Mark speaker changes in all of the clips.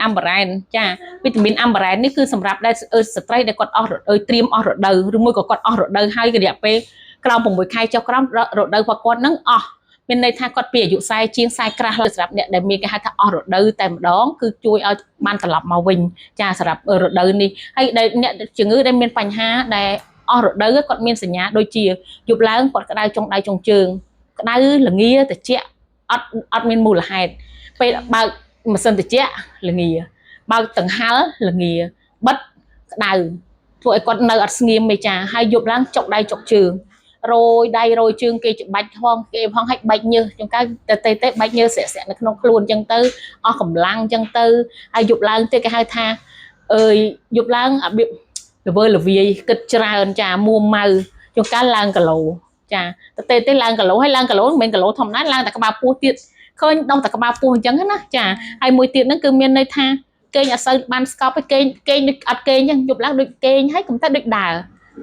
Speaker 1: អាំបារ៉ែនចាវីតាមីនអាំបារ៉ែននេះគឺសម្រាប់ដែលស្ត្រីដែលគាត់អស់រដូវត្រៀមអស់រដូវឬមួយក៏គាត់អស់រដូវហើយរយៈពេលក្រោម6ខែចុះក្រោមរដូវរបស់គាត់នឹងអស់មានន័យថាគាត់ពីអាយុ40ជាង40ក្រាស់លើសម្រាប់អ្នកដែលមានគេហៅថាអស់រដូវតែម្ដងគឺជួយឲ្យបានត្រឡប់មកវិញចាសម្រាប់រដូវនេះហើយដែលអ្នកជំងឺដែលមានបញ្ហាដែលអស់រដូវគាត់មានសញ្ញាដូចជាយប់ឡើងគាត់ក្តៅចុងដៃចុងជើងក្តៅល្ងាត្រជាក់អត់អត់មានមូលហេតុពេលបើកម៉ាស៊ីនត្រជាក់ល្ងាបើកតង្ហាល់ល្ងាបិទក្តៅធ្វើឲ្យគាត់នៅអត់ស្ងៀមមេចាហើយយប់ឡើងចុកដៃចុកជើងរយដៃរយជើងគេច្បាច់ផងគេផងឲ្យបែកញើសចង្កៅទៅទៅទៅបែកញើសស្រាក់ស្រាក់នៅក្នុងខ្លួនអញ្ចឹងទៅអស់កម្លាំងអញ្ចឹងទៅហើយយប់ឡើងទៀតគេហៅថាអើយយប់ឡើងអាបៀបល្វើល្វាយគិតច្រើនចាមួម៉ៅចង្កៅឡើងគីឡូចាទៅទៅទៅឡើងគីឡូហើយឡើងគីឡូមិនមែនគីឡូធម្មតាឡើងតែក្បាលពោះទៀតឃើញដុំតែក្បាលពោះអញ្ចឹងណាចាហើយមួយទៀតហ្នឹងគឺមានន័យថាគេងអត់សូវបានស្កប់ទេគេងគេងដូចអត់គេងអញ្ចឹងយប់ឡើងដូចគេងហើយកុំតែដូចដើរ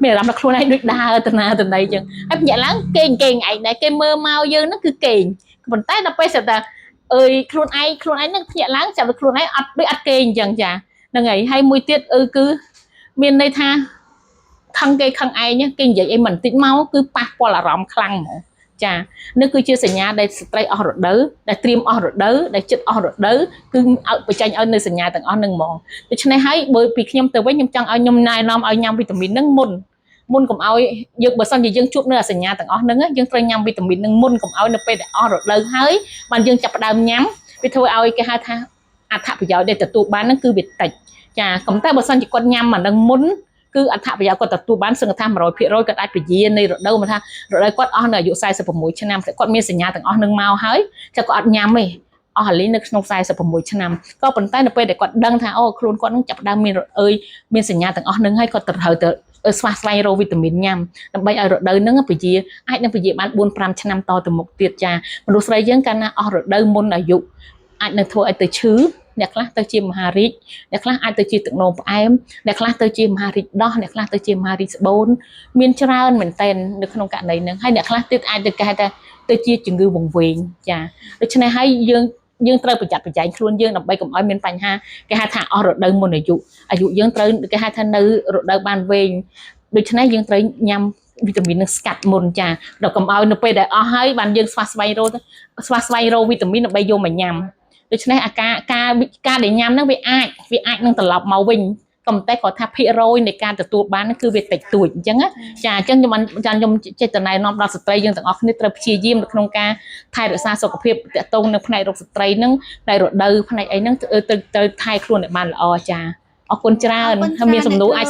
Speaker 1: មានអារម្មណ៍ថាខ្លួនឯងដូចដើរទៅណាទៅណីអញ្ចឹងហើយភ្ញាក់ឡើងគេងគេងឯងដែរគេមើលមកយើងហ្នឹងគឺគេងប៉ុន្តែដល់ពេលស្រាប់តែអើយខ្លួនឯងខ្លួនឯងហ្នឹងភ្ញាក់ឡើងចាប់ខ្លួនឯងអត់ដូចអត់គេងអញ្ចឹងចាហ្នឹងហើយហើយមួយទៀតអឺគឺមានន័យថាខឹងគេខឹងឯងគេនិយាយអីមិនតិចមកគឺប៉ះពាល់អារម្មណ៍ខ្លាំងហ្មងចានេះគឺជាសញ្ញាដែលស្ត្រីអស់រដូវដែលត្រៀមអស់រដូវដែលចិត្តអស់រដូវគឺឲ្យបញ្ចេញឲ្យនៅសញ្ញាទាំងអស់នឹងហ្មងដូច្នេះហើយបើពីខ្ញុំទៅវិញខ្ញុំចង់ឲ្យខ្ញុំណែនាំឲ្យញ៉ាំវីតាមីននឹងមុនមុនកុំឲ្យយើងបើសិនជាយើងជួបនៅសញ្ញាទាំងអស់ហ្នឹងយើងត្រូវញ៉ាំវីតាមីននឹងមុនកុំឲ្យនៅពេលដែលអស់រដូវហើយបានយើងចាប់ផ្ដើមញ៉ាំវាធ្វើឲ្យគេហៅថាអត្ថប្រយោជន៍ដែលទទួលបានហ្នឹងគឺវាតិចចាកុំតែបើសិនជាគាត់ញ៉ាំអានឹងមុនគឺអត្ថប្រយោជន៍គាត់ទទួលបានសឹងថា100%គាត់អាចពជានៃរដូវមកថារដូវគាត់អស់នៅអាយុ46ឆ្នាំគាត់មានសញ្ញាទាំងអស់នឹងមកហើយចាគាត់អត់ញ៉ាំទេអស់អាលីនៅក្នុង46ឆ្នាំក៏ប៉ុន្តែនៅពេលដែលគាត់ដឹងថាអូខ្លួនគាត់នឹងចាប់ផ្ដើមមានអើយមានសញ្ញាទាំងអស់នឹងហើយគាត់ត្រូវទៅស្វះស្វែងរកវីតាមីនញ៉ាំដើម្បីឲ្យរដូវនឹងពជាអាចនឹងពជាបាន4 5ឆ្នាំតទៅមុខទៀតចាមនុស្សស្រីយើងកាលណាអស់រដូវមុនអាយុអាចនឹងធ្វើឲ្យទៅឈឺអ្នកខ្លះទៅជាមហារីកអ្នកខ្លះអាចទៅជាទឹកនោមផ្អែមអ្នកខ្លះទៅជាមហារីកដោះអ្នកខ្លះទៅជាមហារីកស្បូនមានច្រើនមែនតែននៅក្នុងករណីហ្នឹងហើយអ្នកខ្លះទៀតអាចទៅគេហៅថាទៅជាជំងឺវង្វេងចាដូច្នេះហើយយើងយើងត្រូវប្រយ័ត្នប្រយែងខ្លួនយើងដើម្បីកុំឲ្យមានបញ្ហាគេហៅថាអស់រដូវមុនអាយុអាយុយើងត្រូវគេហៅថានៅរដូវបានវែងដូច្នេះយើងត្រូវញ៉ាំវីតាមីននឹងស្កាត់មុនចាដល់កុំឲ្យនៅពេលដែលអស់ហើយបានយើងស្វះស្វែងរកស្វះស្វែងរកវីតាមីនដើម្បីយកមកញ៉ាំដូច្នេះអាការការការដែលញ៉ាំហ្នឹងវាអាចវាអាចនឹងត្រឡប់មកវិញក៏ប៉ុន្តែគាត់ថាភាគរយនៃការទទួលបានហ្នឹងគឺវាតិចតួចអញ្ចឹងណាចាអញ្ចឹងខ្ញុំបានចាខ្ញុំចេះតែណែនាំដល់ស្ត្រីយើងទាំងអស់គ្នាត្រូវព្យាយាមនៅក្នុងការថែរក្សាសុខភាពតាក់ទងនៅផ្នែករោគស្ត្រីហ្នឹងផ្នែករដូវផ្នែកអីហ្នឹងទៅទៅថែខ្លួនឲ្យបានល្អចាអរគុណច្រើនហើយមានសំណួរអាច